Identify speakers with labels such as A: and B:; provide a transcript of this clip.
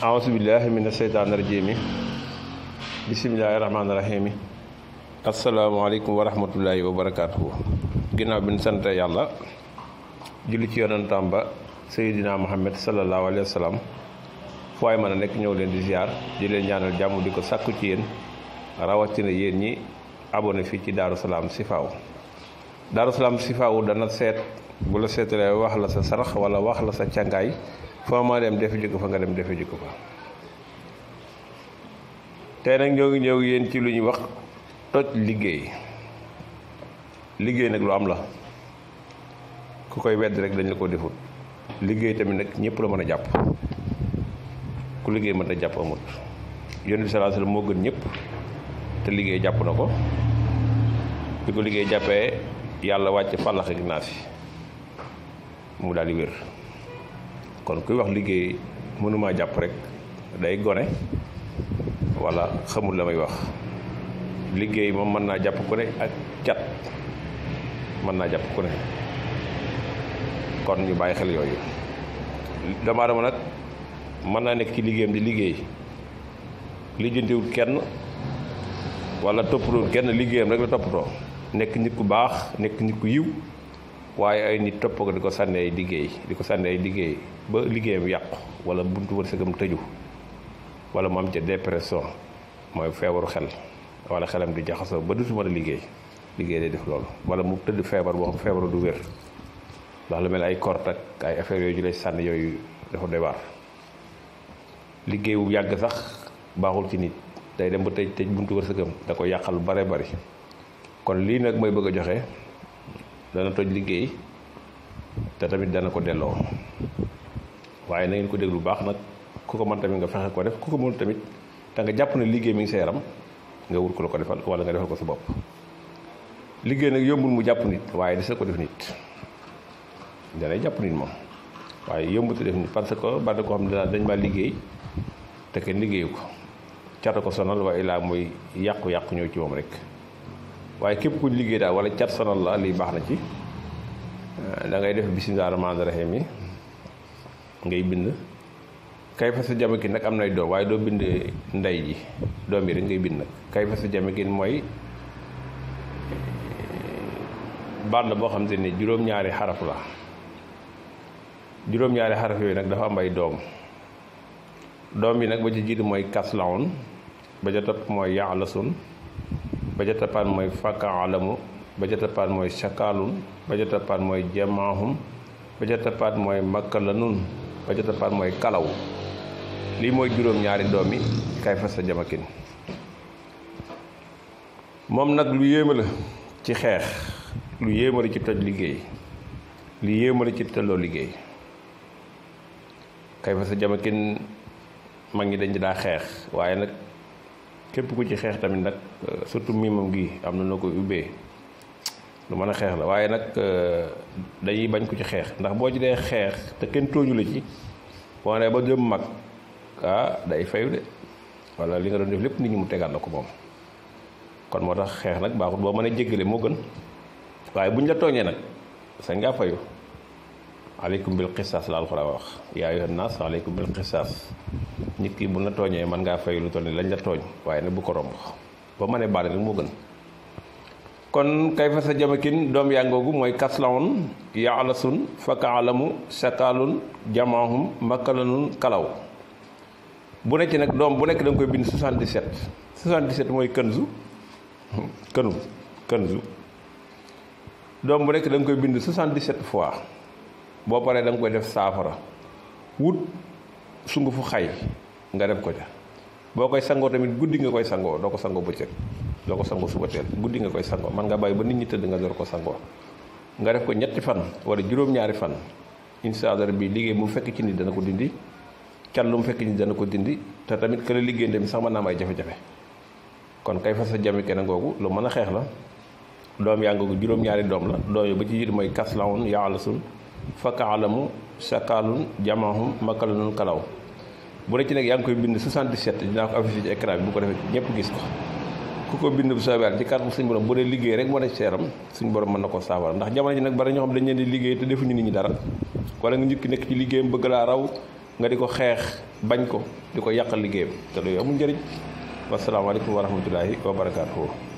A: aousubillahi mina sheytaani rajimi bisimilahi rahmaani rahimi asalaamaaleykum wa rahmatullahi wa barakaatuhu. ginnaaw bi ñu sant yàlla julli ci yonentam ba Seydina Muhammad sallallahu alayhi wa sallam fu waay mën a nekk ñëw leen di ziar di leen ñaanal jàmm di ko sàkku ci yéen rawatina yéen ñi abonné fii ci Daaru Salaam Sifaaw. Daaru Salaam Sifaaw dana seet bu la seetalee wax la sa sarax wala wax la sa càngaay foo ma dem defe jikko fa nga dem defe jikko fa. tey nag ñoo ngi ñëw yéen ci lu ñuy wax toj liggéey nag lu am la ku koy wedd rek dañ la ko defut. liggéey tamit nag ñëpp la mën a jàpp, ku liggéey mën a jàpp amut. Yonent bi sallallahu alayhi wasallam moo gën ñëpp te liggéey jàpp na ko. bi ko liggéey jàppee yàlla wàcc fàllax ak naas mu daal di wér. kon kuy wax liggéey mënumaa jàpp rek day gone wala xamul la may wax. liggéey moom mën naa jàpp ku ne ak cat mën naa jàpp ku ne. kon ñu bàyyi xel yooyu. doomu aadama nag mën naa nekk ci liggéeyam di liggéey lijjantiwul kenn wala toppatoo kenn, liggéeyam rek la toppatoo. nekk nit ku baax, nekk nit ku yiw, waaye ay nit topp ko di ko sànni ay liggéey ba liggéeyam yàqu wala buntu wërsëgam tëju wala mu am ca dépression mooy feebaru xel wala xelam di jaxasoo ba du mën a liggéey day def loolu. wala mu tëdd feebar boo xam feebaru du wér ndax lu mel ay kort ak ay affaire yooyu ju lay sànni yooyu dafa doy waar. liggéey bu yàgg sax baaxul ci nit, day dem ba tëj buntu wërsëgam, da ko yàqal bare bari. kon lii nag mooy bëgg a joxe dana toj liggéey te tamit dana ko delloo, waaye na ngeen ko déglu bu baax nag. ku ko mën tamit nga fexe ko def, ku ko mën tamit te nga jàpp ne liggéey mi ngi sa yaram nga wut ko la ko defal wala nga defal ko sa bopp. liggéey nag yombul mu jàpp nit, waaye des na ko def nit. danay jàpp nit moom waaye yombut def nit, parce que bari ko xam ne dañ maa liggéey te kenn liggéeyu ko, cata ko sonal waaye laa muy yàqu-yàqu ñëw ci moom rek. waaye képp ku liggéey daal wala cat sonal la, lii baax na ci. da ngay def bismillaahi rahmaani rahiim yi ngay bind kay fa sa jamakin nag am nay doom, waaye doo bind ndey ji, doom yi rek ngay bind nag. kay fa sa jamakin mooy baat la boo xam te ne juróom-ñaari xaraf la. juróom-ñaari xaraf yooyu nag dafa am ay doom yi nag ba ci jiitu mooy kaslaun, ba ca topp mooy yaalasun, ba ca toppaat mooy fakaalamu, ba ca toppaat mooy sakaalun, ba ca toppaat mooy jamaahum, ba ca toppaat mooy makkalanun, ba ca toppaat mooy kalaw. lii mooy juróom-ñaari doom yi kay fa sa jamakin. moom nag lu yéeme la ci xeex, lu yéeme la ci toj liggéey, lu yéeme la ci tëlloo liggéey. kay fa sa jamakin mag ñi dañ daa xeex, waaye nag képp ku ci xeex tamit nag surtout miimam gi am na noo koy ubbee lu mën a xeex la. waaye nag dañuy bañ ko ci xeex, ndax boo ci dee xeex te kenn tooñu la ci boo nee ba jëm mag day fayu de, wala li nga doon def lépp nit ñi mu tegaat la ko moom. kon moo tax xeex nag baaxut, boo mën a jéggale moo gën. waaye buñ la tooñee nag sañ ngaa fayu. aleykum bil qisaas la alxuraan wax, yaa ayyuhan naas aleykum bil qisaas. nit ki bu la tooñee mën ngaa fayu lu toll ni lañ la tooñ, waaye nag bu ko romb ba mënee baale nag moo gën. kon kay fa sa jamakin doom yaa ngoogu mooy kaslaun, yaalasun, fakaalamu, sakaalun, jamaahum, makkalanun, kalaw. bu nekk nag doom bu nekk da nga koy bind 77. 77 mooy kënzu doom bu nekk da nga koy bind 77 fois. boo paree da nga koy def saafara, wut sungufu xay nga def ko ca. boo koy sangoo tamit guddi nga koy sangoo, doo ko sangoo bëccëg, doo ko sangoo suba teel, guddi nga koy sangoo. man nga bàyyi ba nit ñi tëdd nga door ko sangoo. nga def ko ñetti fan wala juróom-ñaari fan, incha allah bi liggéey mu fekk ci nit dana ko dindi, cal lu mu fekk ci nit dana ko dindi, te tamit que la liggéey tamit sax mën naa am ay jafe-jafe. kon kay fa sa jami kenn ngoogu lu mën a xeex la. doom yaa ngoogu juróom-ñaari doom la. doom yi ba ci jiitu mooy kaslaun, yaalasun, fakaalamu, sakaalun, jamaahum, makkalanun, kalaw. bu ne ci nag yaa ngi koy bind 77, dinaa ko affiché ci écran bi bu ko defee ñëpp gis ko. ku ko bind bu soobee ci kàddu suñu borom bu dee liggéey rek moo ne seeram suñu borom mën na ko saafara. ndax jamono ji nag bari ñoo xam dañ leen di liggéey te defuñu nit ñi dara, wala nga nit ki nekk ci liggéeyam bëgg laa raw nga di ko xeex bañ ko di ko yàqal liggéeyam te loolu amul njëriñ. wasalaamaaleykum wa rahmatullahi wa barakaatuhu.